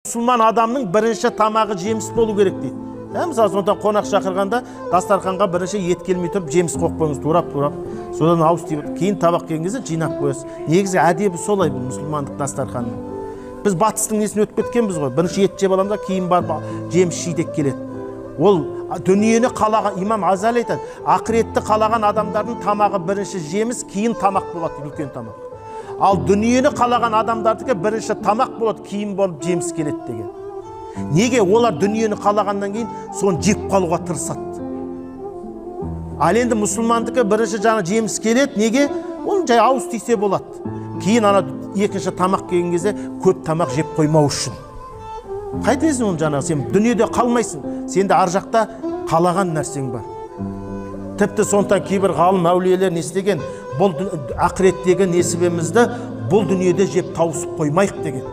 Мұсылман адамның бірінші тамағы жеміс болу керек дейді. Мысалы, сондықтан қонақ шақырғанда дастарханға бірінші ет келмей тұрып жеміс қойып қойыңыз, турап-турап. Содан ауыз тиіп, кейін табақ келген кезде жинап қоясыз. Негізі әдебі солай бұл мұсылмандық дастарханның. Біз батыстың несін өтіп кеткенбіз ғой. Бірінші ет жеп аламыз да, кейін барып жеміс жидек келеді. Ол дүниені қалаған, имам Ғазали айтады, ақыретті қалаған адамдардың тамағы бірінші жеміс, кейін тамақ болады, үлкен тамақ. Ал дүниені қалаған адамдардікі бірінші тамақ болады, кейін болып жеміс келеді деген. Неге олар дүниені қалағаннан кейін соны жеп қалуға тырысады? Ал енді мұсылмандікі бірінші жаңа жеміс келеді, неге? Ол жай ауыз тисе болады. Кейін ана екінші тамақ келген кезде көп тамақ жеп қоймау үшін. Қайтесің оны жаңағы, сен дүниеде қалмайсың, сенде ар жақта қалаған нәрсең бар. Тіпті сондықтан кейбір ғалым әулиелер не істеген, бұл ақыреттегі несібемізді бұл дүниеде жеп тауысып қоймайық деген.